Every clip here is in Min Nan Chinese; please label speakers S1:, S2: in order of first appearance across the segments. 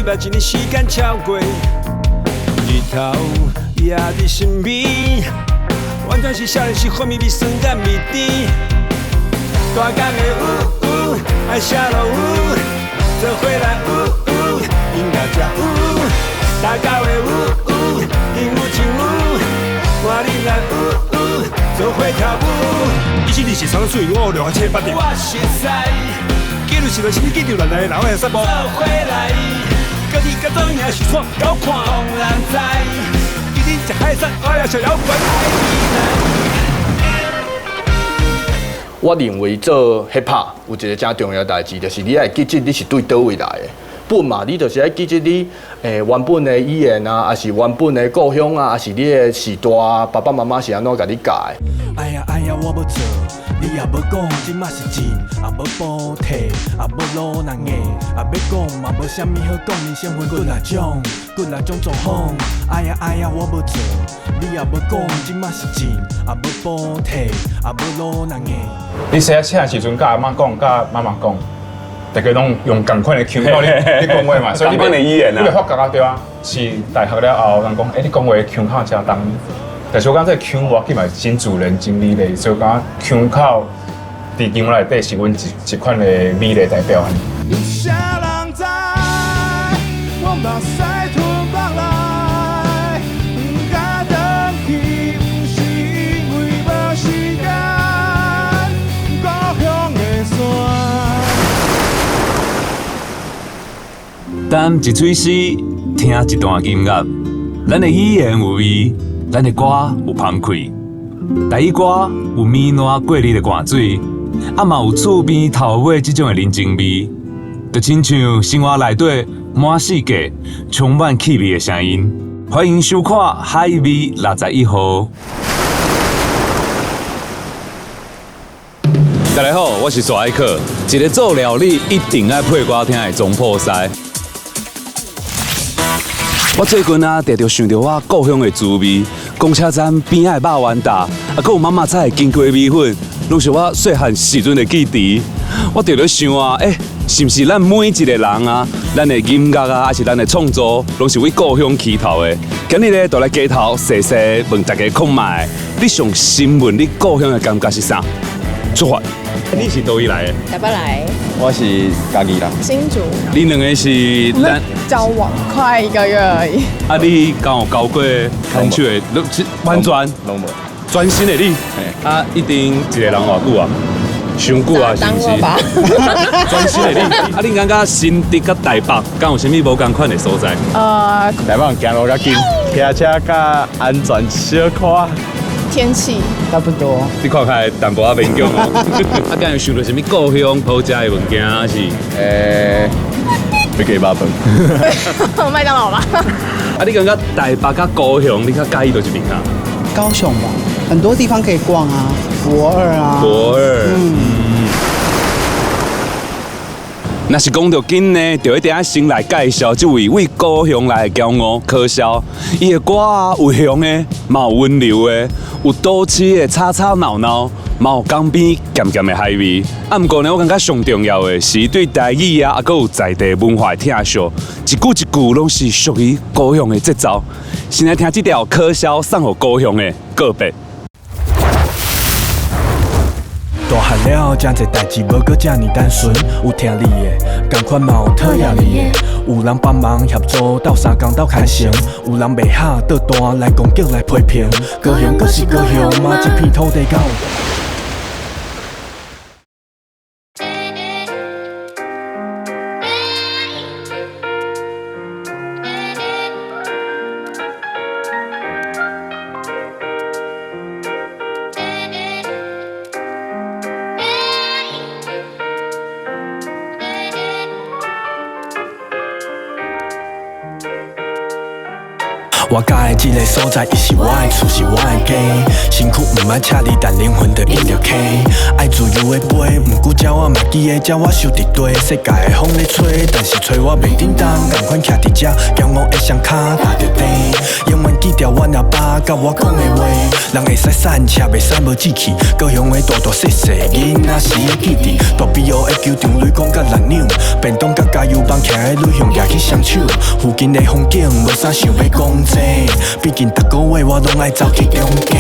S1: 捌一年時間超過，日頭也佇身邊，完全是少年時好味味酸佮蜜甜。大江的嗚嗚，愛寫落雨，做伙來嗚嗚，音樂才有。大狗的嗚嗚，朋友真有，換恁來嗚嗚，做伙跳舞。
S2: 1、2、4、3、4、5、6、7、8、
S1: 我熟似。
S2: 記錄是來，是你記住來來，人會散步。
S1: 做伙來，
S2: 家己甲做贏是創高看。
S1: 當然知，
S2: 今日食海產，我也食搖滾。
S3: 我認為做 hip hop 有一個誠重要代誌，就是你愛記得你是對佗位來的。本嘛，你就是愛記得你原本的語言啊，抑是原本的故鄉啊，抑是你的時代啊，爸爸媽媽是按怎共你教的。
S4: 哎呀哎呀，我欲做，你也欲講，這馬是錢，也無補貼，也無路人的，也欲講嘛無啥物好講，人生分幾若種，幾若種狀況。哎呀哎呀，我欲做，你也欲講，這馬是錢，也無補貼，也無路人的。
S5: 你細仔時陣，佮阿嬤講，佮媽媽講，大家攏用仝款的腔調咧講話嘛，所以你
S6: 仝款的語言啊
S5: 你會發覺啊，對啊，是大學了後，人講，欸，你講話腔口誠重，但是我感覺這個腔無要緊嘛，真自然、真美麗，所以我感覺腔口佇音樂內底是阮一一款的美麗代表。
S4: 有啥人知？我目屎吞腹內，毋敢轉去，毋是因為無時間，故鄉的山。
S6: 擔一喙絲，聽一段音樂，咱的語言有味，咱的歌有芳氣。台語歌有綿爛過濾的汗水，啊嘛有厝邊頭尾這種的人情味，就親像生活內底滿世界充滿氣味的聲音。歡迎收看《海味61號》。大家好，我是大艾克，一个做料理一定愛配歌聽的總鋪師。我最近啊，常常想著我故鄉的滋味，公車站邊仔的肉圓豆，啊，閣有媽媽炒的金瓜米粉，攏是我細漢時陣的記憶。我常咧想啊，欸，是毋是咱每一個人啊，咱的音樂啊，抑是咱的創作，攏是為故鄉起頭的？今日咧，就來街頭踅踅問大家看覓，你上深問你故鄉的感覺是啥？出發！你是佗位來的？
S7: 台北來。
S3: 我是嘉義人。
S7: 新竹。
S6: 你兩個是
S7: 咱交往快一個月而已。
S6: 啊，你敢有交過牽手的？攏完全
S3: 攏無。
S6: 專心的你。啊，一定一個人偌久啊？傷久啊，是毋是？專心的你。啊，你感覺新竹佮台北，敢有啥物無仝款的所在？
S3: 台北行路較緊，騎車較安全小可。
S7: 天氣差不多。
S6: 你看開淡薄仔勉強哦。啊，敢有想著啥物故鄉好食的物件抑是？
S3: 欲雞肉飯。
S7: 麥當勞吧。
S6: 啊，你感覺台北佮高雄，你較佮意佗一邊啊？
S8: 高雄吧，很多地方可以逛啊，駁二啊。
S6: 駁二。嗯。若是講著緊呢，就一定愛先來介紹這位為高雄來的驕傲柯蕭。伊的歌啊，有雄的，嘛有溫柔的，有都市的吵吵鬧鬧，嘛有港邊鹹鹹的海味。啊，毋過呢，我感覺上重要的是對台語啊，啊，閣有在地文化的疼惜，一句一句攏是屬於高雄的節奏。先來聽這條柯蕭送予高雄的告白。
S4: 大漢了，誠濟代誌無閣這呢單純，有疼你的，仝款嘛有討厭你的。有人幫忙協助鬥相共鬥牽成，有人袂合倒彈來攻擊來批評。高雄閣是高雄嗎？這片土地敢有？我佮意這个所在，伊是我的厝，是我的家。身軀毋愛車裡，但靈魂就印著溪。愛自由的飛，毋過鳥仔嘛記得，鳥仔收佇地。世界的風咧吹，但是吹我袂振動。仝款徛佇遮，驕傲的雙跤踏著地。永遠記著阮阿爸佮我講的話。人會使散，車袂使無志氣。高雄的大大細細，囡仔時會記得。大比湖的球場，雷公佮籃鳥，便當佮加油棒，徛的女向舉起雙手。附近的風景無啥想欲講這，畢竟逐个月我攏愛走去中間。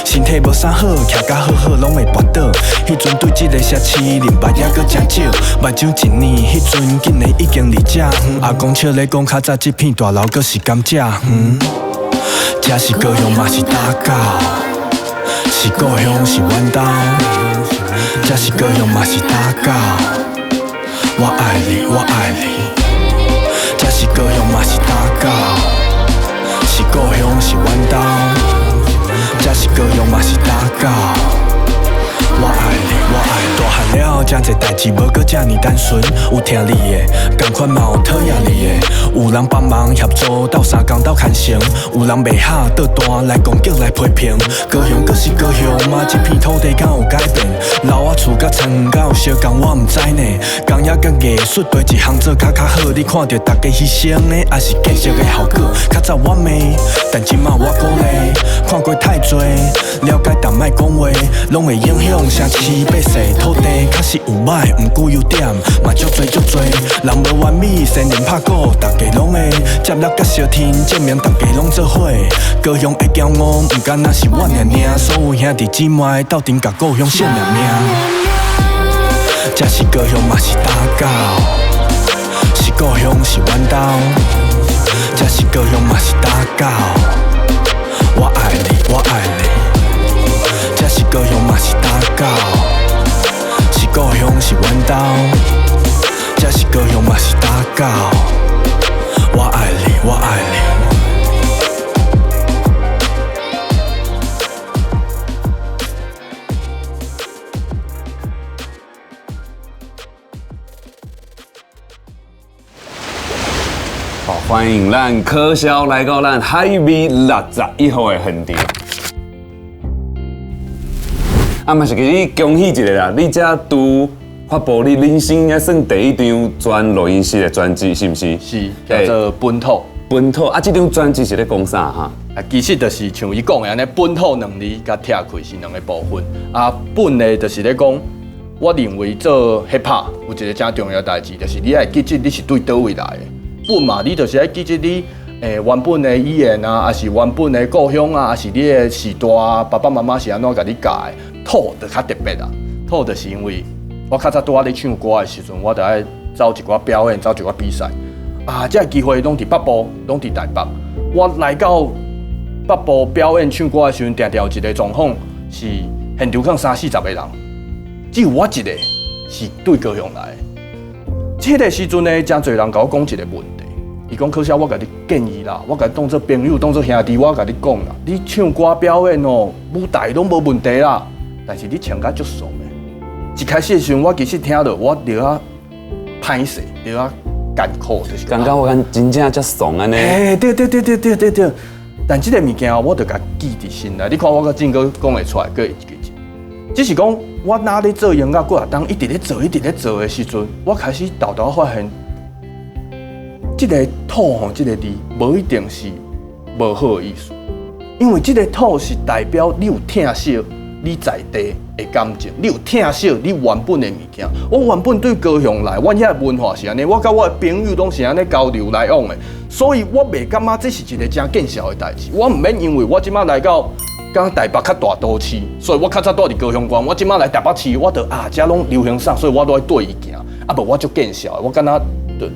S4: 身體無啥好，徛甲好好攏會跋倒。彼陣對這个城市認捌猶閣誠少。目睭一年，彼陣竟然已經佇遮遠。阿公笑咧講，較早這片大樓閣是甘蔗園。這是高雄嘛是打狗，是故鄉是阮兜。這是高雄嘛是打狗，我愛你，我愛你。這是高雄嘛是打狗，是故鄉是阮兜。這是高雄嘛是打狗，我愛你，我愛你。大漢了，誠濟代誌無閣這爾單純，有疼你的，仝款嘛有討厭你的。有人幫忙協助鬥相共鬥牽成，有人袂合倒彈來攻擊來批評。高雄閣是高雄嗎？這片土地敢有改變？樓仔厝佮田園敢有相仝？我毋知呢。工業佮藝術佗一項做較較好？你看著大家犧牲的，抑是建設的效果？較早我罵，但這馬我鼓勵。看過太濟，了解但莫講話，攏會影響城市百姓土地。確實有歹，毋過優點嘛足濟足濟。人無完美，先人拍鼓，大家攏會接力佮相挺，證明大家攏做伙。高雄的驕傲，毋敢若是我爾爾，所有兄弟姊妹鬥陣共故鄉性命命。這是高雄嘛是打狗，是故鄉是阮兜。這是高雄嘛是打狗，我愛你，我愛你。這是高雄嘛是打狗，是故鄉是阮兜。這是高雄嘛是打狗，我愛你，我愛你。
S6: 好，歡迎咱可瀟來到咱海味61號的現場。啊，嘛是給你恭喜一下啦！你這拄發布你人生也算第一張全錄音室的專輯，是毋是？
S3: 是，叫做本土。
S6: 本土啊，這張專輯是咧講啥哈？
S3: 啊，其實就是像伊講的按呢，本土兩字佮拆開是兩個部分。啊，本的就是咧講，我認為做 hip hop 有一個誠重要代誌，就是你愛記得你是對佗位來的。本嘛，你就是愛記得你原本的語言啊，抑是原本的故鄉啊，抑是你的時代啊，爸爸媽媽是按怎共你教的。土就較特別啦，土就是因為我較早拄仔咧唱歌的時陣，我就愛走一寡表演，走一寡比賽。啊，這個機會攏佇北部，攏佇台北。我來到北部表演唱歌的時陣，定定有一個狀況是現場可能三四十個人，只有我一個是對高雄來的。這個時陣呢，誠濟人共我講一個問題，伊講可瀟，我共你建議啦，我共你當做朋友，當做兄弟，我共你講啦，你唱歌表演哦，舞台攏無問題啦，但是你穿甲足俗的。一開始的時陣，我其實聽著我著較歹勢，著較艱苦，就是
S6: 感覺我敢真正遮俗按呢。
S3: 欸，對對對對對對對。但這個物件我就共記佇心內。你看我閣真閣講會出來，閣會記得。只是講我若咧做音樂，過來當一直咧做，一直咧做的時陣，我開始沓沓發現，這個土吼，這個字無一定是無好的意思，因為這個土是代表你有疼惜你在地的感情，你有疼惜你原本的物件。我原本對高雄來，阮遐文化是按呢，我佮我的朋友攏是按呢交流來往的，所以我袂感覺這是一個誠見笑的代誌。我毋免因為我這馬來到敢台北較大都市，所以我較早住佇高雄縣，我這馬來台北市，我就啊，遮攏流行啥，所以我都愛對伊行。啊無我足見笑的，我敢若對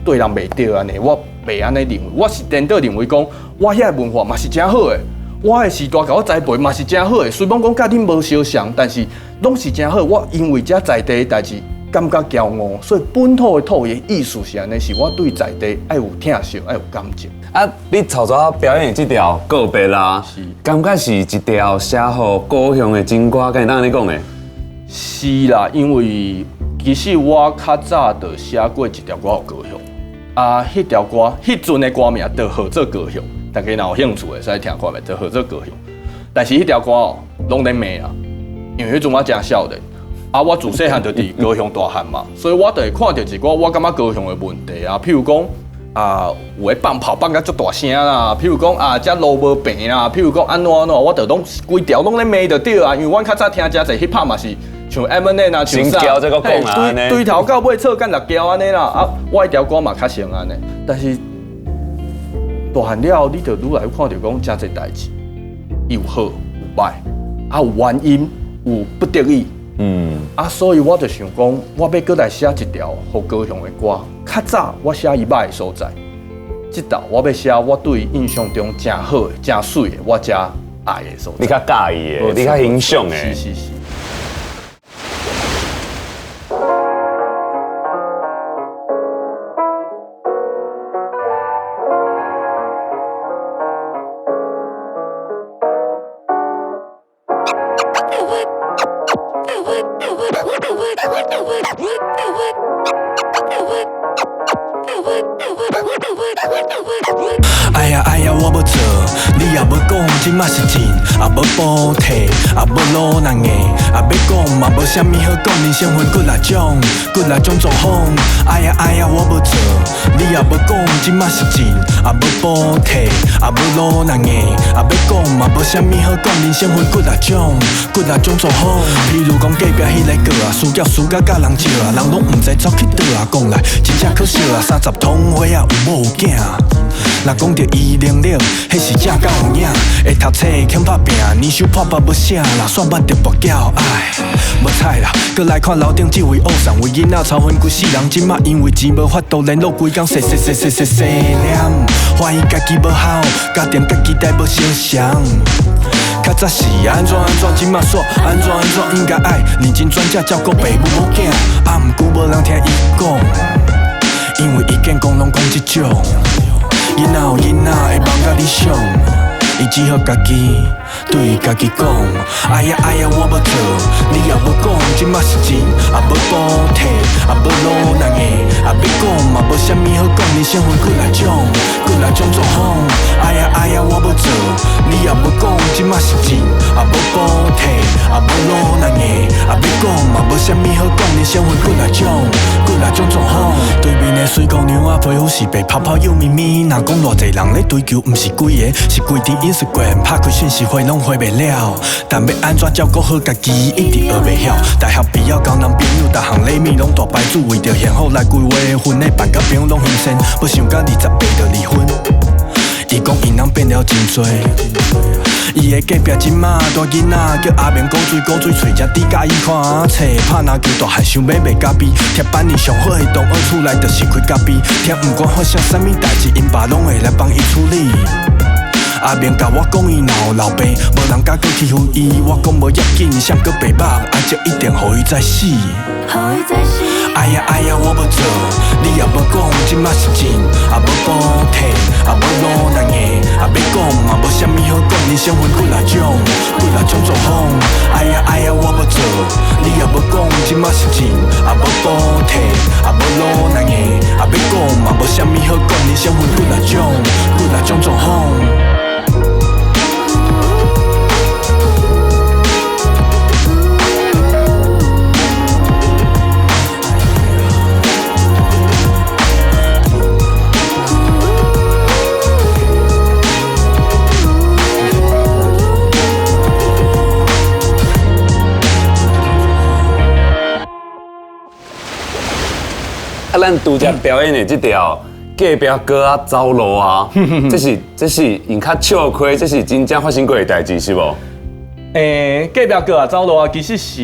S3: 對人袂對按呢，我袂按呢認為，我是顛倒認為講，我遐文化嘛是誠好的。我的時代共我栽培嘛是誠好的，雖罔講佮恁無相像，但是攏是誠好。我因為遮在地的代誌感覺驕傲，所以本土的土的意思是按呢，是我對在地愛有疼惜，愛有感情。
S6: 啊，你頭拄仔表演的這條告別啦，是感覺是一條寫予故鄉的情歌，敢會當按呢講的？
S3: 是啦，因為其實我較早就寫過一條歌予高雄，啊，彼條歌彼陣的歌名就號做高雄。大家若有興趣會使聽看覓，就號做高雄。但是彼條歌哦，攏咧罵啊，因為彼陣我誠少年，啊，我自細漢就佇高雄大漢嘛，所以我就會看著一寡我感覺高雄的問題啊，譬如講啊，有的放炮放甲足大聲啦，譬如講啊，遮路無平啦，譬如講按怎按怎，我就攏規條攏咧罵就對啊，因為阮較早聽誠濟 hip hop 嘛是像 Eminem 啊，像啥，對對頭到尾錯干六條按呢啦，啊，我彼條歌嘛較像按呢，但是大漢了後，你就愈來愈看著講誠濟代誌，有好有歹，啊有原因，有不得已，啊，所以我就想講，我欲閣來寫一條予高雄的歌。較早我寫伊歹的所在，這道我欲寫我對伊印象中誠好的、誠媠的、我誠愛的所在。
S6: 你較佮意的，你較欣賞的。
S3: 是是是。
S4: 哎呀哎呀，我欲做，你也欲講，這馬是錢，也無補貼，也無路人的，也欲講嘛無啥物好講，人生分幾若種，幾若種狀況。哎呀哎呀，我欲做，你也欲講，這馬是錢，也無補貼，也無路人的，也欲講嘛無啥物好講，人生分幾若種，幾若種狀況。譬如講隔壁彼个哥啊，輸了輸甲佮人笑啊，人攏毋知走去佗啊，講來真正可惜啊，30通歲啊，有某有囝。若講著伊能力，彼是正夠有影。會讀冊，肯拍拚，年收破百無啥啦，煞捌著跋筊，唉，無彩啦。閣來看樓頂這位烏送，為囡仔操分規世人，這馬因為錢無法度聯絡，規工洗洗洗洗洗洗念，懷疑家己無效，家庭佮期待無相像。較早是按怎按怎，這馬煞按怎按怎，應該愛認真轉正照顧爸母某囝，啊，毋過無人聽伊講，因為伊見講攏講這種。囡仔有囡仔的夢佮理想，伊只好家己對家己講。哎呀哎呀，我欲做，你也欲講，這馬是錢，也無補貼，也無路人的，也欲講嘛無啥物好講，人生分幾若種，幾若種狀況。哎呀哎呀，我欲做，你也欲講，這馬是錢，也無補貼，也無路人的，也欲講嘛無啥物好講，人生分幾若種，幾若種狀況。對面的水姑娘啊，皮膚是白泡泡幼咪咪，若講偌濟人咧追求，毋是規个，是規支 Instagram 拍開訊息回攏回袂了。但欲按怎照顧好家己，一直學袂曉。大學畢業交男朋友，逐項禮物攏大牌子，為著幸福來規劃婚禮，辦甲朋友攏新鮮，無想到28就離婚。伊講𪜶人變了真濟。伊的隔壁這馬帶囡仔叫阿明古錐古錐，揣只豬佮伊看冊，拍籃球大漢想欲賣咖啡，貼班里上好的同學厝內就是開咖啡，聽毋管發生啥物代誌，𪜶爸攏會來幫伊處理。阿明共我講伊若有老爸，無人敢閣欺負伊。我講無要緊，啥閣白目，阿叔一定予伊再死。哎呀哎呀，我欲做，你也欲講，這馬是錢，也無補貼，也無路人的，也欲講嘛無啥物好講，人生分幾若種，幾若種狀況。哎呀哎呀，我欲做，你也欲講，這馬是錢，也無補貼，也無路人的，也欲講嘛無啥物好講，人生分幾若種，幾若種狀況。
S6: 啊，咱拄才表演的這條隔壁哥仔走路啊，這是𪜶較笑虧，這是真正發生過的代誌是無？
S3: 隔壁哥仔走路啊，其實是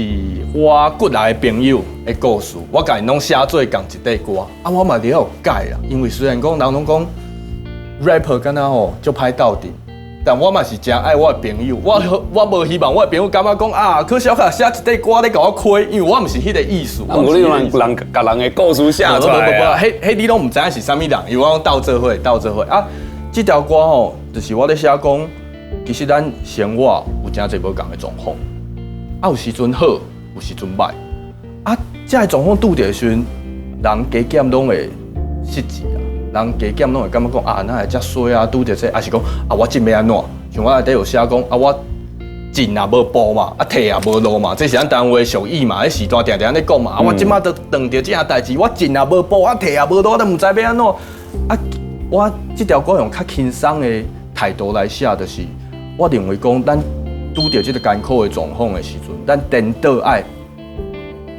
S3: 我骨內的朋友的故事，我共𪜶攏寫做仝一塊歌，啊，我嘛佇遐有改啦，因為雖然講人攏講 rapper 敢若吼足歹鬥陣。但我嘛是誠愛我的朋友，我無希望我的朋友感覺講啊，可小可寫一塊歌咧共我虧，因為我毋是彼個意思。
S6: 啊，毋過你人人共人的故事寫出來啊。
S3: 無，彼你攏毋知影是啥物人，因為我攏鬥做伙，鬥做伙啊。這條歌吼，就是我咧寫講，其實咱生活有誠濟無仝的狀況，啊，有時陣好，有時陣歹，啊，這个狀況拄著的時陣，人加減攏會失志啊。人加減攏會感覺講啊，哪會遮衰啊，拄著這，抑是講啊，我這欲按怎？像我內底有寫講啊，我進也無步嘛，啊退也無路嘛，這是咱台灣話俗語嘛，彼時代定定按呢講嘛。啊，我這馬都碰著這項代誌，我進也無步，啊退也無路，我都毋知欲按怎。啊，我這條歌用較輕鬆的態度來寫，就是我認為講，咱拄著這個艱苦的狀況的時陣，咱顛倒愛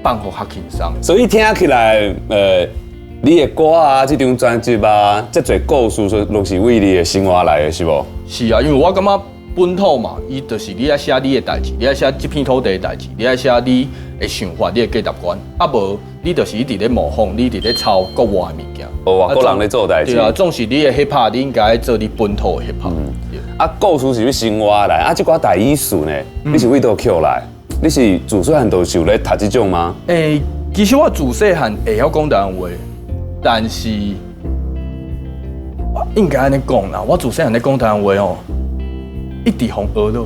S3: 放予較輕鬆。
S6: 所以聽起來，你的歌啊，這張專輯啊，這濟故事，攏是為你的生活來的，是無？
S3: 是啊，因為我感覺本土嘛，伊就是你愛寫你的代誌，你愛寫這片土地的代誌，你愛寫你的想法、你的價值觀。啊無，你就是一直咧模仿，你一直咧抄國外的物件。
S6: 哦，外國人咧做代誌。
S3: 對啊，總是你的 hip hop，你應該做你本土的 hip hop。
S6: 啊，故事是欲生活來，啊，這寡台語詞呢，你是佗佗抾來？你是自細漢就有咧讀這種嗎？
S3: 欸，其實我自細漢會曉講台灣話，但是我應該按呢講啦，我自細漢咧講台灣話哦，一直予學囉。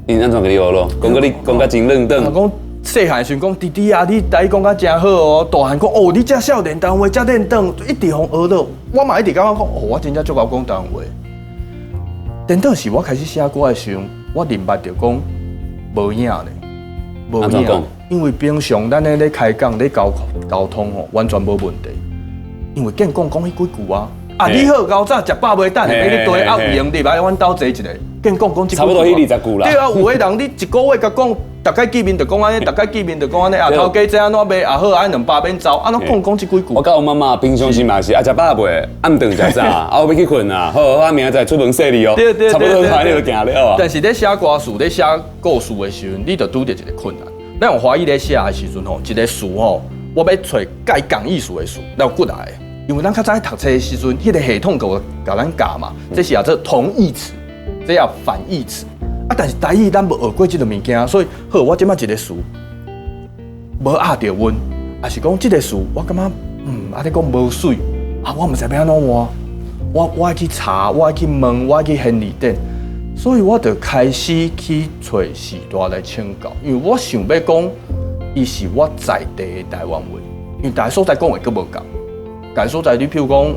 S6: 𪜶按怎共你學囉？講甲你講甲真輪轉。
S3: 講細漢時講弟弟啊，你台語講甲真好哦。大漢講哦，你這少年台灣話遮輪轉，一直予學囉。我嘛一直感覺講哦，我真正足𠢕講台灣話。等到時我開始寫歌的時陣，我明白著講無影咧，無影。因為平常咱咧開講、咧溝溝通吼，完全無問題。因為見講講彼幾句啊，啊你好，𠢕早食飽未？等下欲你對啊，有閒入來阮兜坐一下。見講講這
S6: 差不多彼20句啦。
S3: 對啊，有的人你一個月共講，逐擺見面就講按呢，逐擺見面就講按呢。啊，頭家這按怎賣？啊好，按200免走，按怎講講這幾句。
S6: 我佮我媽媽平常時嘛是啊，食飽未？暗頓食啥？啊，我欲去睏啊。好，啊，明仔載出門踅你哦。
S3: 對對對，
S6: 差不多按呢就行了啊。
S3: 但是咧寫歌詞、咧寫故事的時陣，你就拄著一個困難。咱用華語咧寫的時陣吼，一個詞吼，我欲揣共仝意思的詞，有幾若個。因為咱較早咧讀冊的時陣，彼個系統就共咱教嘛，這是叫做同義詞，這也反義詞。啊，但是台語咱無學過這個物件，所以好，我這馬一個詞無押著韻，抑是講這個詞我感覺按呢講無媠，啊，我毋知欲按怎換，我愛去查，我愛去問，我愛去翻字典，所以我就開始去揣時代來請教，因為我想欲講，伊是我在地的台灣話，因為逐个所在講的閣無仝，逐个所在你譬如講，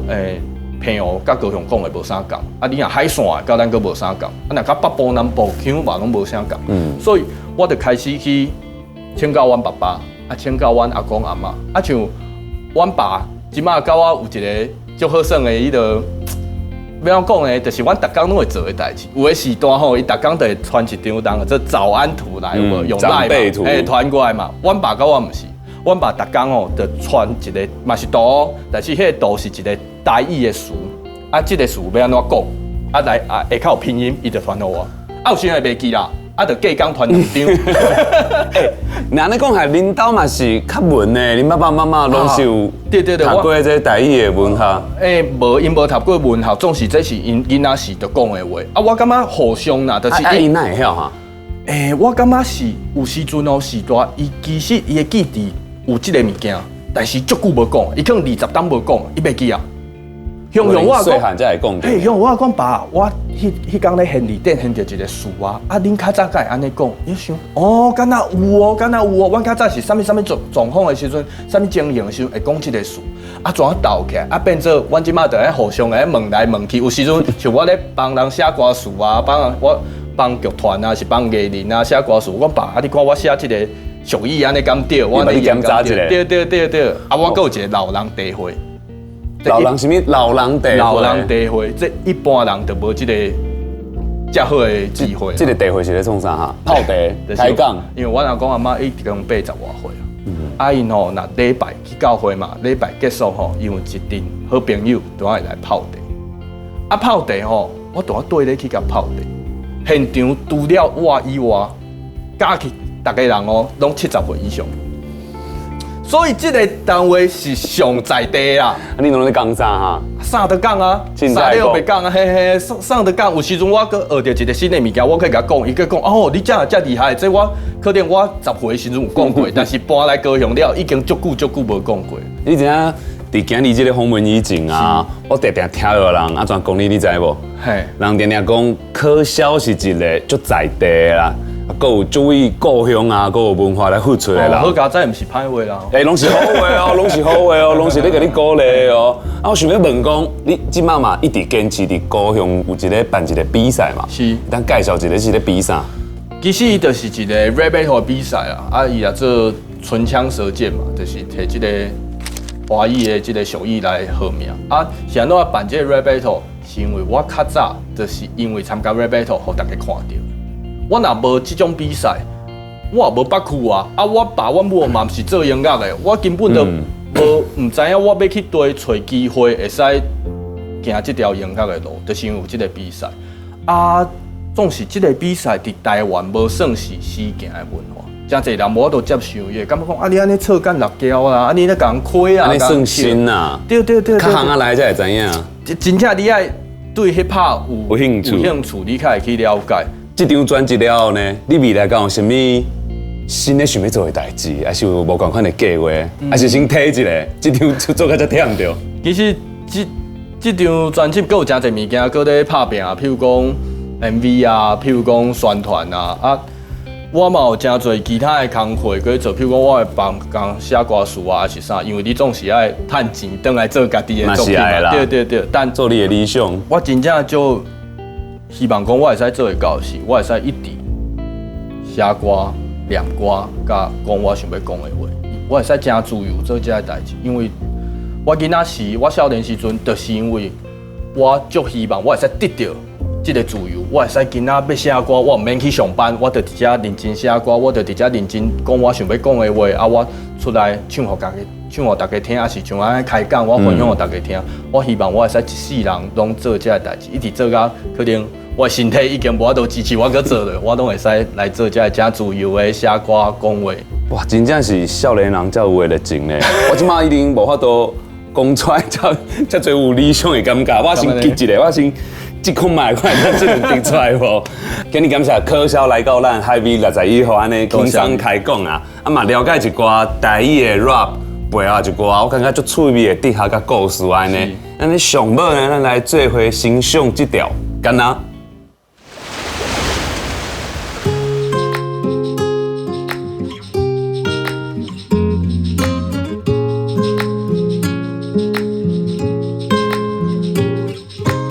S3: 澎湖佮高雄講的無啥仝，啊，你若海線的佮咱閣無啥仝，啊，若佮北部南部腔嘛攏無啥仝，所以我就開始去請教阮爸爸，啊，請教阮阿公阿嬤，啊，像阮爸這馬佮我有一個足好耍的彼個，欲按怎講呢？就是阮逐工攏會做的代誌。有的時段吼，伊逐工就會傳一張人做早安圖來，有無？用 LINE 嘛，欸，傳過來嘛。阮爸佮我毋是，阮爸逐工吼就傳一個，嘛是圖，但是彼個圖是一個台語的詞，啊，這個詞欲按怎講？啊來啊，下跤有拼音，伊就傳予我。啊，有時會袂記啦，啊，就隔工傳兩張。
S6: 欸，若按呢講係恁兜嘛是較文的，恁爸爸媽媽攏是有讀過這台語的文學。
S3: 欸，無，𪜶無讀過文學，總是這是𪜶囡仔時就講的話。啊，我感覺互相啦，就是。
S6: 啊，𪜶哪會曉哈？
S3: 欸，我感覺是有時陣哦，時代伊其實伊的記憶有這個物件，但是足久無講，伊可能20冬無講，伊袂記啊。雄雄我
S6: 細漢才會講。
S3: 嘿，雄我講爸，我彼彼工咧翻字典翻著一個詞啊，啊，恁較早敢會按呢講？伊想，哦，敢若有哦，敢若有哦，阮較早是啥物啥物狀狀況的時陣，啥物情形的時陣會講這個詞，啊，怎啊鬥起來？啊，變做阮這馬就咧互相咧問來問去。有時陣像我咧幫人寫歌詞啊，幫人我幫劇團啊，是幫藝人啊寫歌詞。我講爸，啊，你看我寫這個俗語按呢敢對？
S6: 我幫你檢查一下。
S3: 對對對對，啊，我閣有一個老人茶會。
S6: 老人啥物？老人茶會。
S3: 老人茶會，這一般人就無這個遮好的機會。
S6: 這個茶會是咧創啥哈？泡茶、開講。
S3: 因為阮阿公阿嬤已經80外歲啊，啊𪜶吼，若禮拜去教會嘛，禮拜結束吼，𪜶有一陣好朋友都愛來泡茶。啊泡茶吼，我都愛綴咧去共泡茶。現場除了我以外，加起逐个人哦，攏70歲以上。所以這個單位是上在地啦。
S6: 啊，你攏咧講啥哈？
S3: 啥都講啊，啥你都袂講啊，嘿嘿，啥都講。有時陣我閣學著一個新的物件，我可以共伊講，伊閣講哦，你這遮厲害，這我可能我10歲的時陣有講過，但是搬來高雄了，已經足久足久無講過。
S6: 你知影佇今日這個訪問以前啊，我定定聽著人按怎講你，你知無？
S3: 嘿，
S6: 人定定講可瀟是一個足在地的啦。啊，閣有注意故鄉啊，閣有文化來付出的人。
S3: 好佳哉，毋是歹話啦。
S6: 欸，攏是好話哦，攏是好話哦，攏是咧共你鼓勵的哦。啊，我想欲問講，你這擺嘛一直堅持佇高雄有一个辦一個比賽嘛？
S3: 是。
S6: 當介紹一下是咧比啥？
S3: 其實伊就是一個 rap battle 的比賽啊，啊，伊也做唇槍舌劍嘛，就是提這個華語的這個俗語來號名。啊，是按怎辦這個 rap battle？是因為我較早就是因為參加 rap battle，予大家看著。我若無這種比賽，我也無北區啊。啊，我爸阮母嘛毋是做音樂的，我根本就無毋知影我欲去佗揣機會會使行這條音樂的路，就是因為有這個比賽。啊，總是這個比賽佇台灣無算是時行的文化，誠濟人無法度接受伊，感覺講啊，你按呢臭幹辣椒啦，啊你咧共人虧啊，
S6: 按呢算新啊？
S3: 對對對，
S6: 較行仔來才會知影。
S3: 真正你愛對 hip hop 有
S6: 有興趣，
S3: 有興趣，你較會去了解。
S6: 這張專輯了後呢，你未來敢有啥物新的想欲做的代誌，還是有無仝款的計劃，還是先提一下？這張就做甲遮忝著。
S3: 其實這這張專輯閣有誠濟物件閣咧拍拚啊，譬如講 MV 啊，譬如講宣傳啊，啊，我嘛有誠濟其他的工課閣做，譬如講我會幫人寫歌詞啊，還是啥，因為你總是愛趁錢轉來做家己的作品嘛。對對對，但
S6: 做你的理想，
S3: 我真正就希望講我會使做會到是，我會使一直寫歌、念歌，佮講我想欲講的話，我會使誠自由做這个代誌，因為我囡仔時，我少年時陣，就是因為我足希望我會使得著這个自由，我會使今仔欲寫歌，我毋免去上班，我就佇遮認真寫歌，我就佇遮認真講我想欲講的話，啊，我出來唱予家己，唱予大家聽，抑是像按呢開講，我分享予大家聽。我希望我會使一世人攏做這个代誌，一直做到可能我的身體已經無法度支持我閣做了，我攏會使來做這个誠自由的寫歌講話。
S6: 哇，真正是少年人才有的熱情呢！我這擺已經無法度講出來，遮遮濟有理想的感覺。我先記一下，我先這看覓看會當這兩滴出來無？今日感謝可瀟來到咱海味61號按呢輕鬆開講啊，啊嘛了解一寡台語的 rap 背後一寡，我感覺足趣味的哲學佮故事按呢。咱咧上尾呢，咱來做伙欣賞這條，敢若。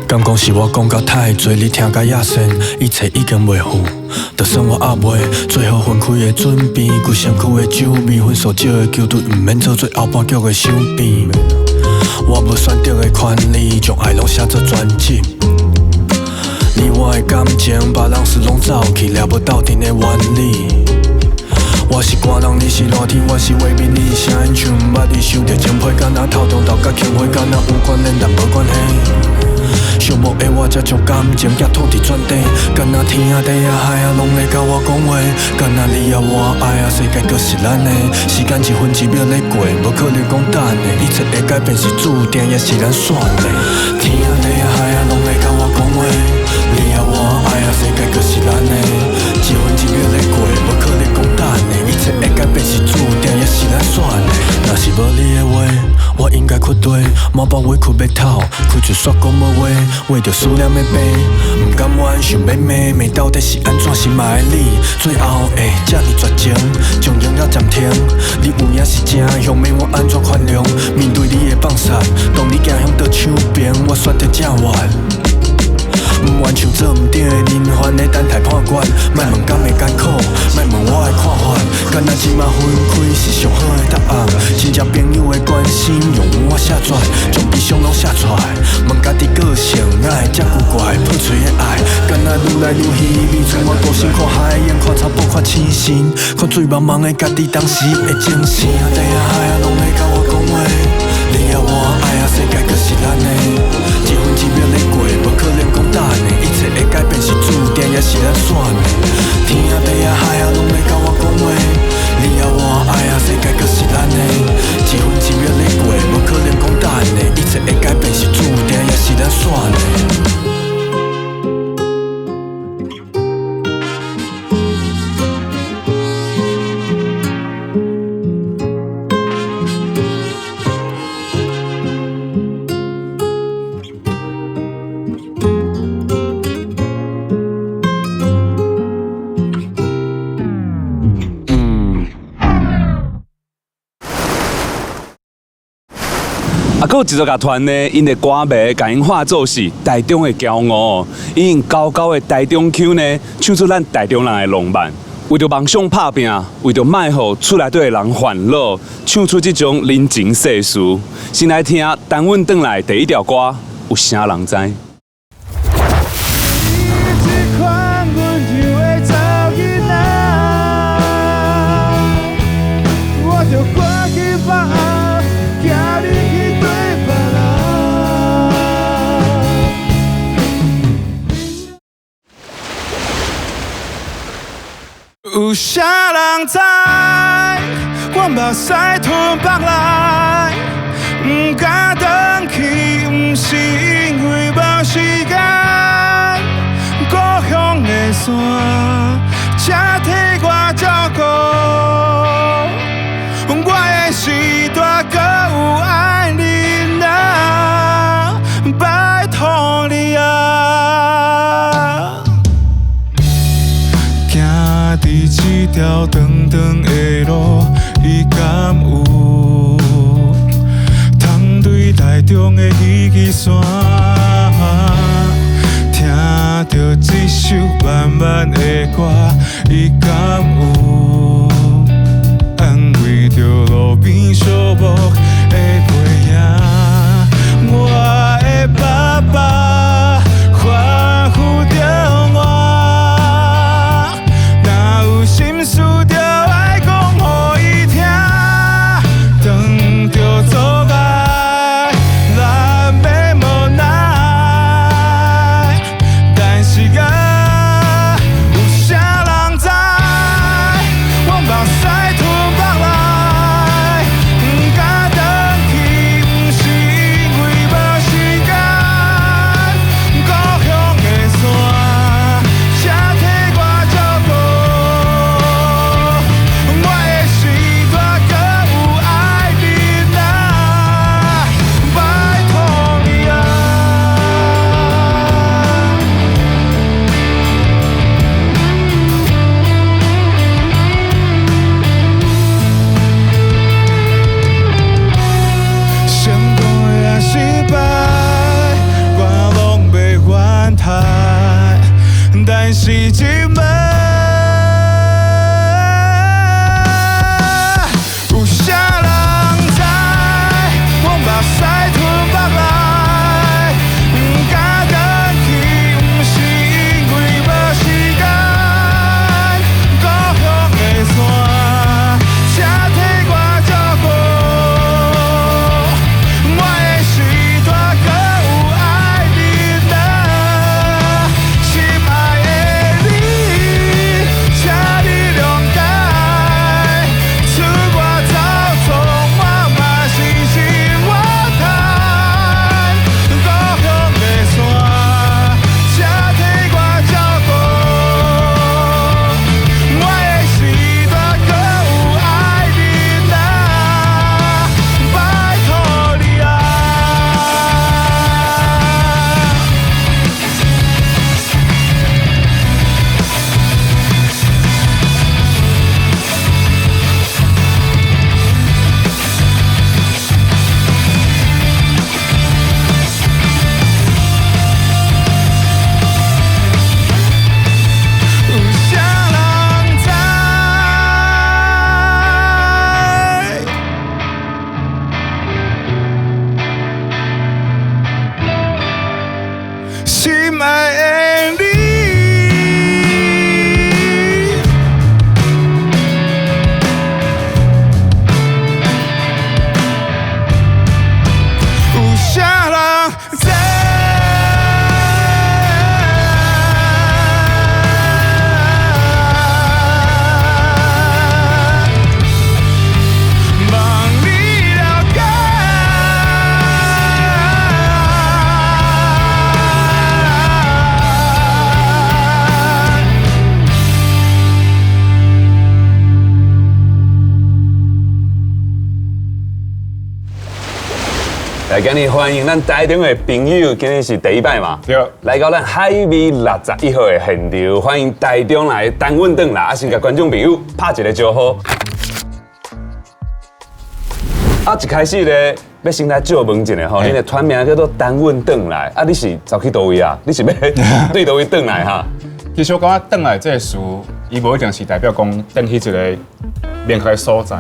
S4: 敢講是我講甲太濟，你聽甲厭世，一切已經袂赴，就算我猶袂做好分開的準備，規身軀的酒味，分數少的球隊，毋免做最後半局的守邊。我無選擇的權利，將愛攏寫做專輯。你我的感情，別人是攏走去，掠無鬥陣的原理。我是寒人，你是熱天，我是畫面，你是聲音，像毋捌你收著情批，敢若頭中頭佮輕花，敢若有關聯但無關係。寂寞的我才將感情寄託佇全地，敢若天啊地啊海啊，攏會佮我講話。敢若你啊我愛啊，世界閣是咱的。時間一分一秒咧過，無可能講等的，一切的改變是注定，也是咱選的。天啊地啊海啊，攏會佮我講話。你啊我愛啊，世界閣是咱的。一分一秒咧過，無可能講等的，一切的改變是注定，也是咱選的。若是無你的話，我應該屈地，滿腹委屈欲透，開喙煞講無話，為著思念的病，毋甘願想欲罵，罵到底是按怎心愛你，最後會這呢絕情，將音樂暫停。你有影是真凶，免我按怎寬容？面對你的放殺，當你行向倒手邊，我選擇這完。毋願像做毋對的人，犯咧等待判決。莫問敢會艱苦，莫問我的看法。敢若這擺分開是上好的答案。真正朋友的關心，讓我謝絕，將悲傷攏寫出來。問家己個性，哪會這古怪？破碎的愛，敢若愈來愈稀微，剩我孤身看海湧，看草埔，看星星，看醉茫茫的家己當時的精神。天啊地啊海啊，攏會佮我講話。你啊我愛啊，世界閣是咱的。一分一秒咧過，無可能講等的，一切的改變是注定，也是咱選的。天啊地啊海啊，攏會佮我講話。你啊我愛啊，世界閣是咱的。一分一秒咧過，無可能講等的，一切的改變是注定，也是咱選的。
S6: 啊，閣有一个樂團呢，𪜶的歌迷共𪜶喊做是台中的驕傲，𪜶用厚厚的台中腔呢，唱出咱台中人的浪漫。為著夢想拍拚，為著莫予厝內底的人煩惱，唱出這種人情世事。先來聽陳韻轉來第一條歌，有啥人知？
S1: 這款溫柔的查某囡仔，我著趕緊放下，行你去對別人。有啥人知？阮目屎吞腹內，毋敢轉去，毋是因為無時間。故鄉的山，請替我照顧。我的時代閣有愛你啊，拜託你啊！行佇這條長長的路，伊敢有通對台中的彼支山？聽著這首慢慢的歌，伊敢有安慰著路邊寂寞的背影？我的爸爸吩咐著我，若有心事就愛講予伊聽，當著阻礙，咱免無奈。但是啊，有啥人知？阮目屎吞腹內，毋敢轉去，毋是因為無時間。故鄉的山，請替我照顧。我的時代閣有愛你啊，拜託你啊！成功也失敗，我攏袂怨嘆。但是這擺，有啥人知？阮目屎吞腹內，毋敢轉去，毋是因為無時間。故鄉的山，請替我照顧。我的時代閣有愛你啊，親愛的你，請你諒解。出外走創，我嘛是真我趁。故鄉的山，請替我照顧。我的時代閣有愛你啊，拜託你啊！有啥人知？心愛的你。有啥人知？望你了解。
S6: 來，今日歡迎咱台中的朋友，今日是第一擺嘛，
S5: 對
S6: 來到咱海味61號的現場，歡迎台中來陳韻轉來，啊，先共觀眾朋友拍一个招呼。啊，一開始咧，欲先來借問一下吼，你的團名叫做等阮轉來，啊，你是走去佗位啊？你是欲對佗位轉來哈？
S5: 其實我感覺轉來這個詞，伊無一定是代表講轉去一個明確的所在，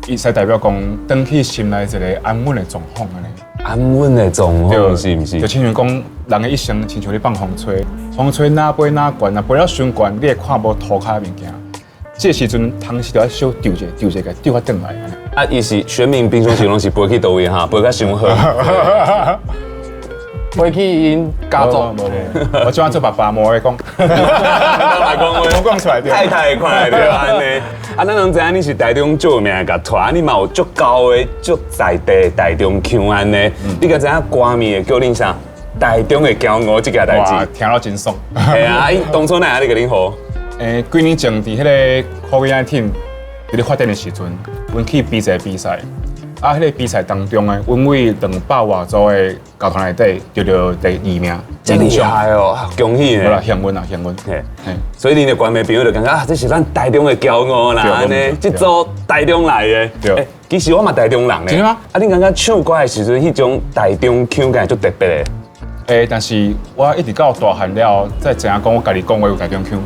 S5: 伊是代表講轉去心內一個安穩的狀況按呢。
S6: 安穩的狀況是毋是？
S5: 就親像講，人的一生親像咧放風吹，風吹哪飛哪懸，若飛了傷懸，你會看無塗跤的物件。這個時陣，當時就愛小丟者丟者，共丟較轉來。
S6: 啊，伊是選民平常時攏是飛去佗位哈，飛較傷好。
S3: 飛去𪜶家族。
S5: 我這擺做爸爸，無愛講。
S6: 來講話，
S5: 無講出來。
S6: 太太看會著按呢。啊，咱攏知影你是台中著名的樂團，你嘛有足厚的、足在地的台中腔按呢。你敢知影歌迷會叫恁啥？台中的驕傲這件代誌，
S5: 聽了真爽。
S6: 係啊，𪜶當初哪會按呢共恁號？
S5: 幾年前佇彼個 COVID-19 佇咧發展的時陣，阮去比一個比賽。啊，彼個比賽當中呢，阮為200外組的樂團內底得著第二名，
S6: 真厲害哦！恭喜呢！
S5: 無啦，幸運啊，幸運。
S6: 嘿，所以恁的歌迷朋友就感覺啊，這是咱台中的驕傲啦，按呢，這組台中來的。
S5: 對。
S6: 其實我嘛台中人呢。
S5: 真的嗎？
S6: 啊，恁感覺唱歌的時陣，彼種台中腔敢會足特別的？
S5: 但是我一直到大漢了後，才知影講我家己講話有台中腔。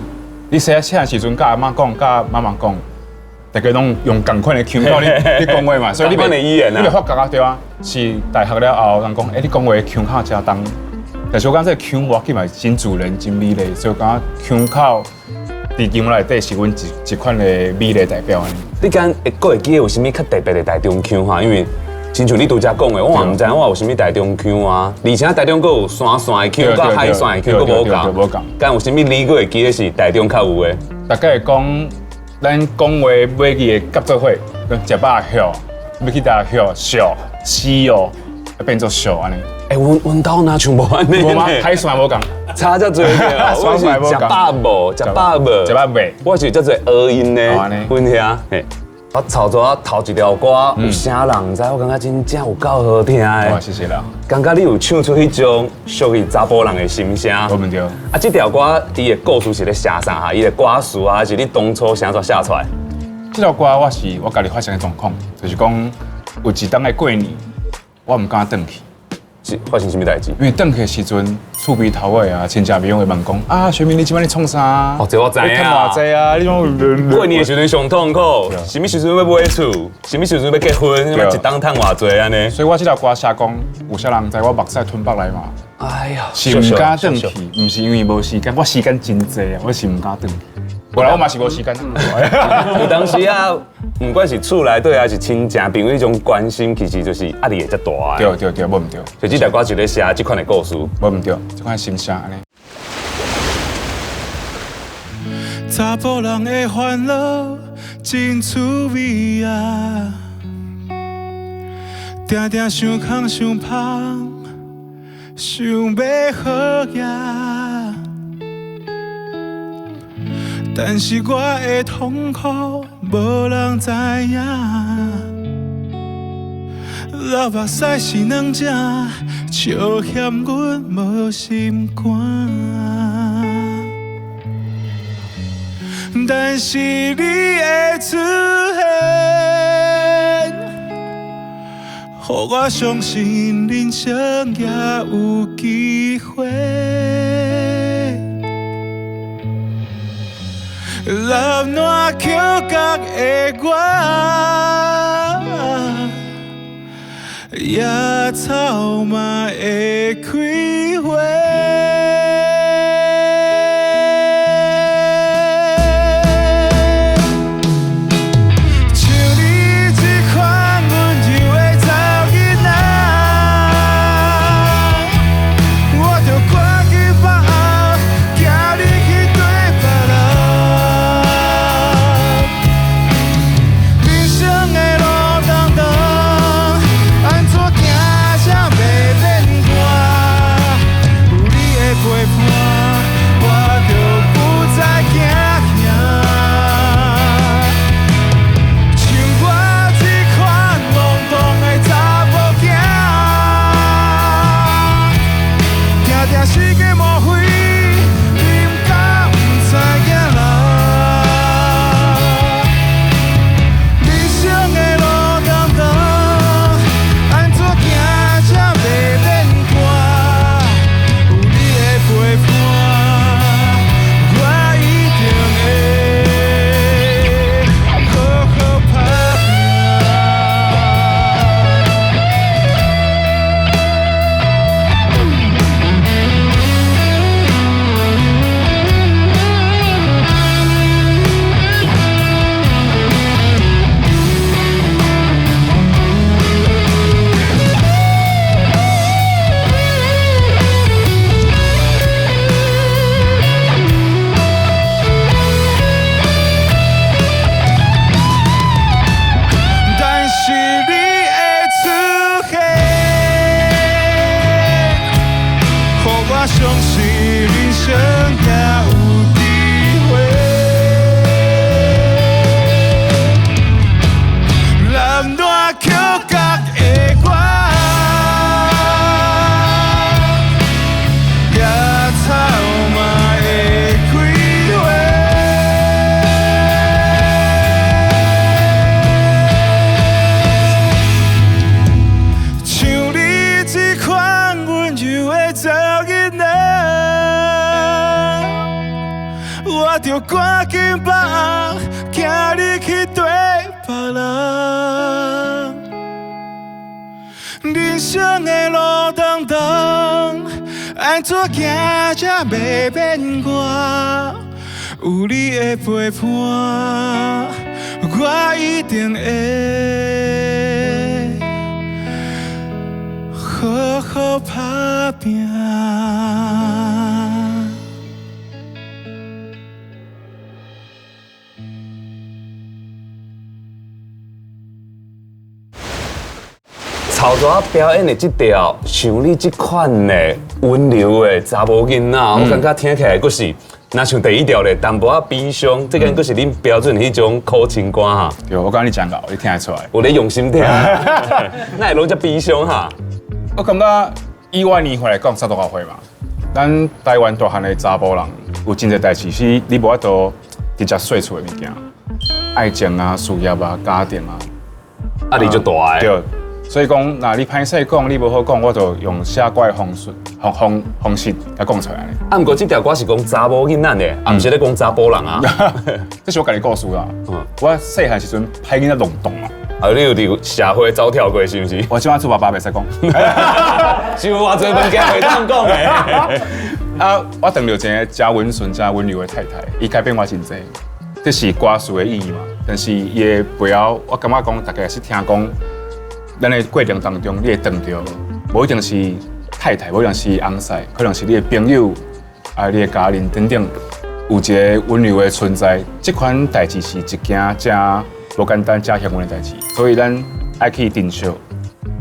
S5: 你細細漢時陣，佮阿嬤講，佮媽媽講，大家攏用仝款的腔調咧講話嘛，所以你
S6: 仝款的語言啊，
S5: 你袂發覺啊，對啊，是大學了後，人講，欸，你講話腔口誠重，但是我感覺這個腔無要緊嘛，真自然、真美麗，所以我感覺腔口佇音樂內底是阮一款的美麗代表。
S6: 你敢會閣會記得有啥物較特別的台中腔哈？因為親像你拄才講的，我嘛毋知影我有啥物台中腔啊，而且台中閣有山線的腔，佮海線的腔，閣無仝。
S5: 無仝。
S6: 敢有啥物你閣會記得是台中較有的？
S5: 大概會講，咱講話尾字會夾做伙，食飽歇，欲去佗歇，笑，死哦，變做笑按呢。
S6: 欸，阮兜若像無按呢？
S5: 無嗎？海線無仝，
S6: 差遮濟對。我是食飽無，食飽無，
S5: 食飽未？
S6: 我是遮濟訛音呢。阮遐，嘿。我頭拄仔頭一條歌有啥人毋知，我感覺真正有夠好聽的。
S5: 謝謝啦。
S6: 感覺你有唱出彼種屬於查埔人的心聲。
S5: 無毋對。
S6: 啊，這條歌伊的故事是咧寫啥哈？伊的歌詞啊，還是你當初啥怎寫出來？
S5: 這條歌我是我家己發生的狀況，就是講有一冬的過年，我毋敢轉去。
S6: 是發生啥物代誌？
S5: 因為轉去的時陣，厝邊頭尾啊，親戚朋友會問講啊，學明你這擺咧創啥？
S6: 哦，這我知影。
S5: 你趁偌濟啊？你講
S6: 過年的時陣上痛苦，啥物時陣欲買厝，啥物時陣欲結婚，一冬趁偌濟按呢？
S5: 所以我這條歌寫講，有啥人知我目屎吞腹內嘛？
S6: 哎呀，
S5: 是毋敢轉去，毋是因為無時間，我時間真濟啊，我是毋敢轉去。無啦，我嘛是無時間。
S6: 有當時啊，毋管是厝內底還是親情朋友彼種關心，其實就是壓力會遮大。
S5: 對對對，無毋對。
S6: 所以這條歌就咧寫這款的故事。
S5: 無毋對，這款心聲按呢。
S1: 查埔人的煩惱真趣味啊，定定想空想芳，想欲好额。但是我的痛苦無人知影，流目屎是軟食，笑嫌阮無心肝。但是你的出現，予我相信人生猶有機會。流爛口角的我，野草嘛會開花。像你這款溫柔的查某囡仔，我著趕緊放後，寄你去綴別人。人生的路長長，按怎行才袂變寒？大曲角的我，野草嘛会开花。像你这款温柔的查某囡仔，我著赶紧放，惊你去缀别人。人生的路长长，按怎行才袂变外？有你的陪伴，我一定会好好打拼。
S6: 头拄仔表演的这条，像你这款的温柔的查某囡仔，我感觉听起来阁是，若像第一条咧，淡薄仔悲伤，这个阁是恁标准的彼种苦情歌哈。
S5: 对，我感觉你真𠢕，你听得出来。
S6: 有咧用心听，哪会拢遮悲伤哈？
S5: 我感觉以我年岁来讲，30多岁嘛，咱台湾大汉的查埔人，有真济代志是你无法度直接说出的物件，爱情啊、事业啊、家庭啊，
S6: 压力足大的。
S5: 对。所以讲，若你歹势讲，你无好讲，我就用写歌的方式、方方方式来讲出来。
S6: 啊，毋过这条歌是讲查某囡仔的，啊，毋是咧讲查埔人啊。
S5: 这是我家己故事啦。我细汉时阵歹囡仔弄动啊。
S6: 啊，你有伫社会走跳过是毋是？
S5: 我这摆做爸爸袂使讲。
S6: 是有偌济物件袂当讲的。
S5: 啊，我碰著一个真温顺、真温柔的太太，伊改变我真济。这是歌词的意义嘛？但是伊的背后，我感觉讲，大家是听讲。咱的过程当中，你会碰著，无一定是太太，无一定是翁婿，可能是你的朋友，啊，你的家人等等，有一个温柔的存在。这款代志是一件真无简单、真幸运的代志，所以咱爱去珍惜，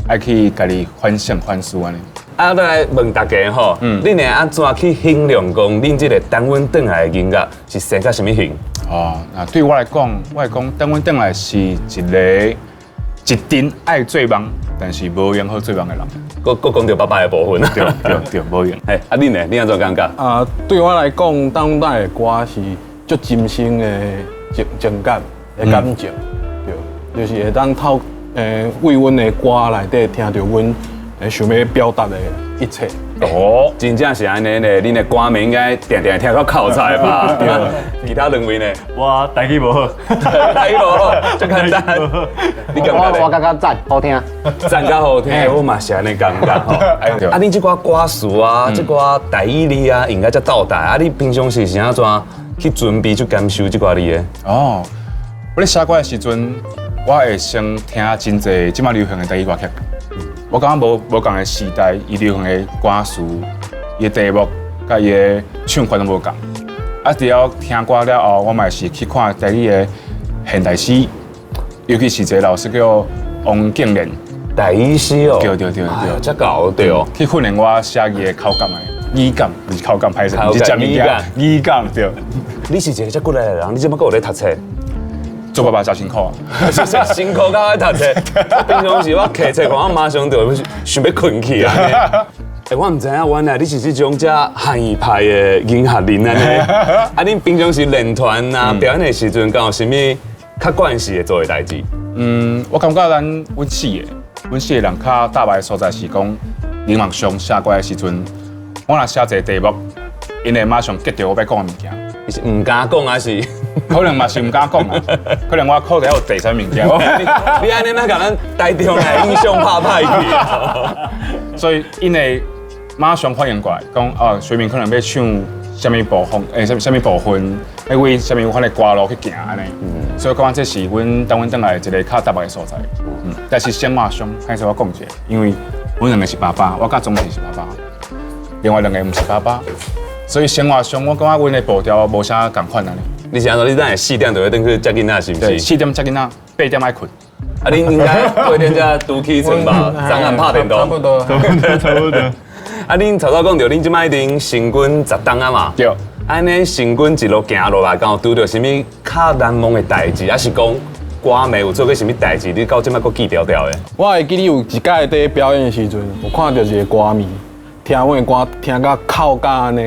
S5: 爱去家己反省反思按呢。
S6: 啊，我来问大家吼，恁会按怎去形容讲恁这个等阮转来的音乐是生甲啥物形？
S5: 哦，那对我来讲，我会讲等阮转来是一个一阵爱做梦，但是无闲好做梦的人。
S6: 阁阁讲著爸爸的部分。
S5: 对对对，无闲。
S6: 嘿，啊恁呢？你按怎感觉？
S9: 啊，对我来讲，等阮转来的歌是足真心的情情感的感情，对，就是会当透为阮的歌内底听著阮想欲表达的一切。
S6: 哦，真正是按呢呢，恁的歌迷应该定定听到哭出来吧？对。其他两位呢？
S10: 我台语无好，
S6: 台语无好，足简单。你感觉？
S8: 我感觉赞，好听。
S6: 赞较好听，我嘛是按呢感觉吼。啊，恁这寡歌词啊，这寡台语字啊，用甲遮斗台啊，你平常时是按怎去准备去感受这寡字的？
S5: 哦，我咧写歌的时阵，我会先听真济这马流行的台语歌曲。我感觉无无仝的时代，伊流行的歌词、伊的题目、佮伊的唱法拢无仝。啊，除了听歌了后，我嘛是去看台语的现代诗，尤其是一个老师叫王敬莲。
S6: 台语诗哦，
S5: 对对对对，
S6: 遮𠢕对哦。
S5: 去训练我写字的口感的语感，毋是口感，歹势，毋是食物件，语感对。
S6: 你是一个遮骨力的人，你这马阁有咧读册？
S5: 做爸爸真辛苦啊，
S6: 辛苦到爱读册。平常时我摕册看，我马上就想欲睏去啊。欸，我毋知影，原来你是这种遮汉语派的音乐人按呢。啊，恁平常时练团啊表演的时阵，敢有啥物较惯势会做的代志？
S5: 嗯，我感觉咱阮四个，阮四个人较搭白的所在是讲，音乐上写歌的时阵，我若写一个题目，𪜶会马上 get 著我欲讲的物件。
S6: 你是毋敢讲还是？
S5: 可能嘛是毋敢讲啊，可能我口袋有第三物件。
S6: 你按呢若共咱台中的印象拍歹去啊。
S5: 所以𪜶会马上反应过来，讲哦，随便可能欲唱啥物部分，欸，啥物部分，欲为啥物款的歌路去行按呢。所以讲这是阮等阮转来一个较特别的所在。嗯，但是生活上，歹势我讲一下，因为阮两个是爸爸，我佮钟是爸爸，另外两个毋是爸爸，所以生活上我感觉阮的步调无啥仝款按呢。
S6: 你是按怎？你等下4点就欲转去接囡仔，是毋是？
S5: 4点接囡仔，8点爱睏。
S6: 啊，恁应该8点才拄起床吧？昨暗拍电动。
S9: 差不多，
S10: 差不多，差不多。
S6: 啊，恁头拄讲著，恁这摆已经成军10冬啊嘛？
S5: 对。
S6: 按呢，成军一路行落来，敢有拄著啥物较难忘的代志，还是讲歌迷有做過啥物代誌？你到這擺閣記牢牢的？
S9: 我會記得有一擺佇表演的時陣，有看到一個歌迷聽阮的歌，聽甲哭甲按呢。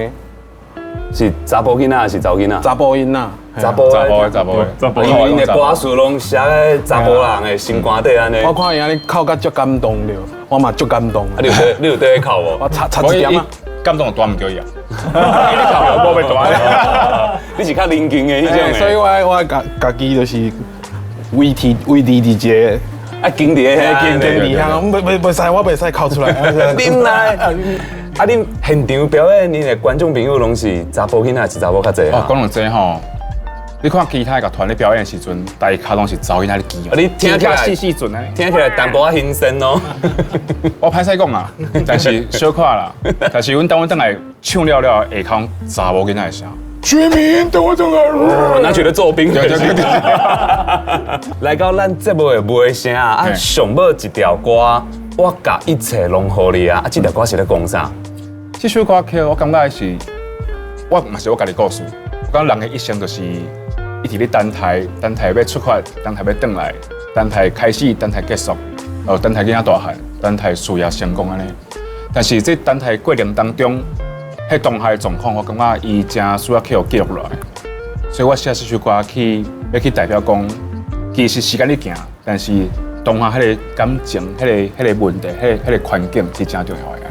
S6: 是查埔囡仔還是查某囡仔？
S9: 查埔囡仔。
S6: 查埔
S5: 查埔的查埔的
S6: 查埔，因為𪜶的歌詞攏寫咧查埔人的心肝底按呢。
S9: 我看伊按呢哭甲足感動著，我嘛足感動。
S6: 啊，你有綴咧哭無？
S9: 我差差一點啊。
S5: 感動就彈毋著伊啊！你哭無欲彈。
S6: 你是較冷靜的彼種的。
S9: 所以我我家家己就是維持維持佇一個。
S6: 啊，堅佇遐，
S9: 堅堅佇遐，袂袂使，我袂使哭出來。
S6: 恁來，啊，恁現場表演，恁的觀眾朋友攏是查埔囡仔，還是查某較濟？
S5: 哦，講到這吼，你看其他樂團咧表演的時陣，大家攏是查某囡仔咧記。
S6: 你聽起來
S5: 細細陣咧，
S6: 聽起來淡薄仔興奮哦。
S5: 我歹勢講啊，但是小可啦，但是阮當阮轉來唱了了，下跤查某囡仔的聲。全民等我轉來，
S6: 那覺得做兵。
S5: 對對對對。
S6: 來到咱節目的尾聲啊，啊，上尾一條歌，我共一切攏予你啊！啊，這條歌是咧講啥？
S5: 這首歌曲我感覺是，我嘛是我家己故事。我感覺人的一生就是一直咧等待，等待欲出發，等待欲轉來，等待開始，等待結束，哦，等待囡仔大漢，等待事業成功按呢。但是這等待過程當中，彼當下的狀況，我感覺伊誠需要去予記錄落來，所以我寫這首歌去，欲去代表講，其實時間咧行，但是當下彼個感情、彼個問題、彼個環境是誠重要的。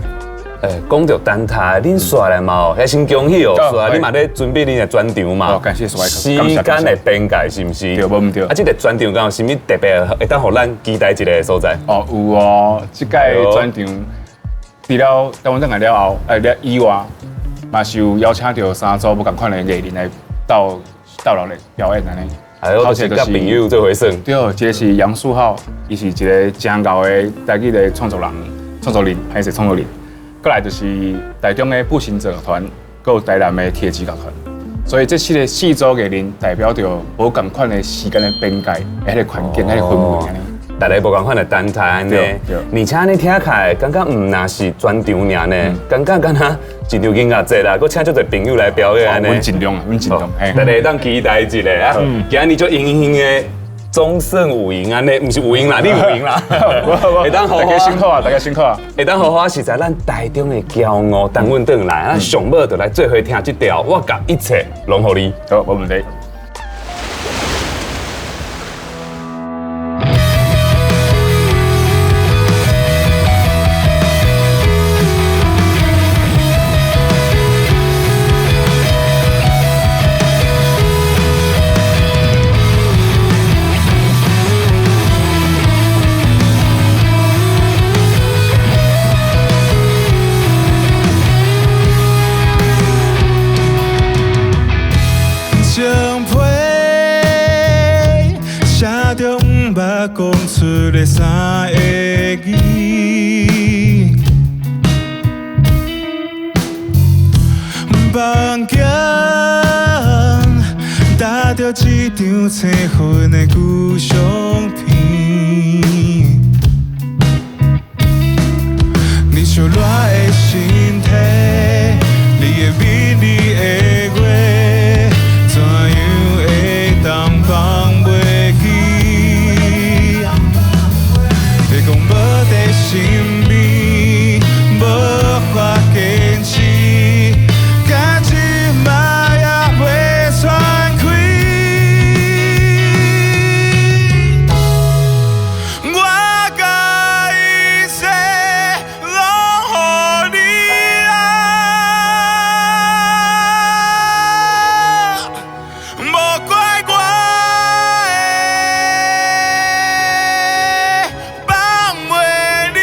S6: 欸，講著等待，恁煞來嘛哦，遐先恭喜哦，煞來你嘛咧準備恁的專場嘛。
S5: 哦，感謝
S6: 時間的邊界是毋是？
S5: 對，無毋對。
S6: 啊，這個專場敢有啥物特別會當予咱期待一個所在？
S5: 哦，有哦，這屆專場。除了台灣轉來了後，了以外，嘛是有邀請著三組無仝款的藝人來鬥鬥落來表演按呢。
S6: 哎呦，就是佮朋友做伙耍。
S5: 對，這個是楊書浩，伊是一個誠𠢕的台語的創作人、創作人，還是創作人。過來就是台中的步行者團，閣有台南的鐵騎樂團。所以這四個四組藝人代表著無仝款的時間的邊界，彼個環境、彼個氛圍按呢。
S6: 大家無仝款的等待按呢，而且按呢聽起來，感覺毋若是專場爾呢，感覺敢若一場音樂節啦，閣請足濟朋友來表演按呢。
S5: 阮盡量啊，阮盡量。
S6: 大家會當期待一下啊！今日足榮幸的總算有閒按呢，毋是有閒啦，你有閒啦。會當
S5: 大家辛苦啊，大家辛苦啊！
S6: 會當予我實在咱台中的驕傲，等阮轉來，啊，上尾就來做伙聽這條，我共一切攏予你。
S5: 好，無問題。
S1: 講出的三個字，房間搭著一張青云的舊相片，你燒熱的身體，你的美麗的話，怎樣會當放袂記？你講無佇身邊，無法堅持，到這擺也袂喘氣。我共一切攏予你啦，無怪我會放袂你。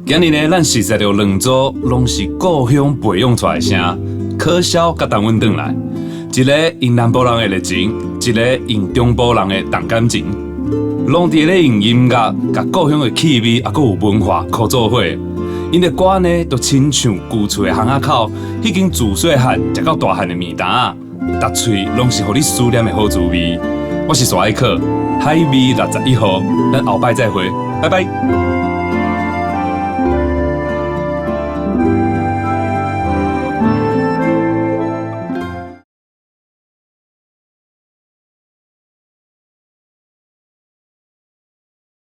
S6: 今日呢，咱熟悉著兩組，攏是故鄉培養出來的聲，可瀟佮陳阮轉來，一个用南部人的熱情，一个用中部人的重感情，攏佇咧用音樂共故鄉的氣味，抑閣有文化箍做伙。𪜶的歌呢，就親像舊厝的巷仔口，彼間自細漢食到大漢的麵檔仔，逐喙攏是予你思念的好滋味。我是賴愛克，海味61號，咱後擺再會，拜拜。